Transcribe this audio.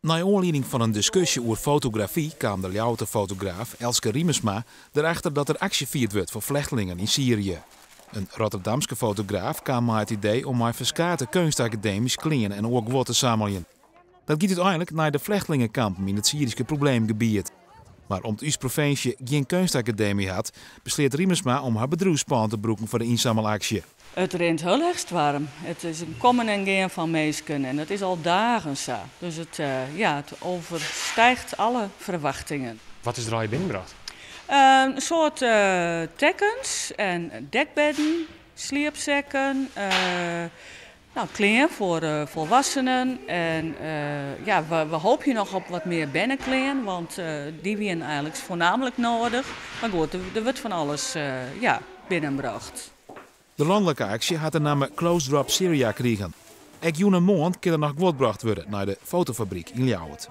Nei oanlieding fan in diskusje oer fotografy kaam de Ljouwerter fotograaf Elske Riemersma derachter dat der aksje fierd wurdt foar flechtlingen yn Syrië. In Rotterdamske fotograaf kaam mei it idee om mei ferskate keunstakademys klean en oar guod te sammeljen. Dat giet úteinlik nei de flechtlingekampen yn it Syryske probleemgebiet. Mar om't ús provinsje gjin keunstakademy hat, besleat Riemersma om har bedriuwspân te brûken foar de ynsammelaksje. It rint hiel erch stoarm. It is in kommen en gean fan minsken en dat is al dagen sa. Dus it, ja, it overstijgt alle verwachtingen. Wat is der allegear binnenbrocht? In soad tekkens en dekbedden, sliepsekken, nou, klean foar folwoeksenen. En ja, we hoopje noch op wat mear berneklean, want dy wienen eigenlik foarnaamlik nedich. Mar goed, der wurdt fan alles, ja, binnenbrocht. De lanlike aksje hat de namme Clothes Drop Syria krigen. Ek jûn en moarn kin der noch guod brocht wurde nei de fotofabryk yn Ljouwert.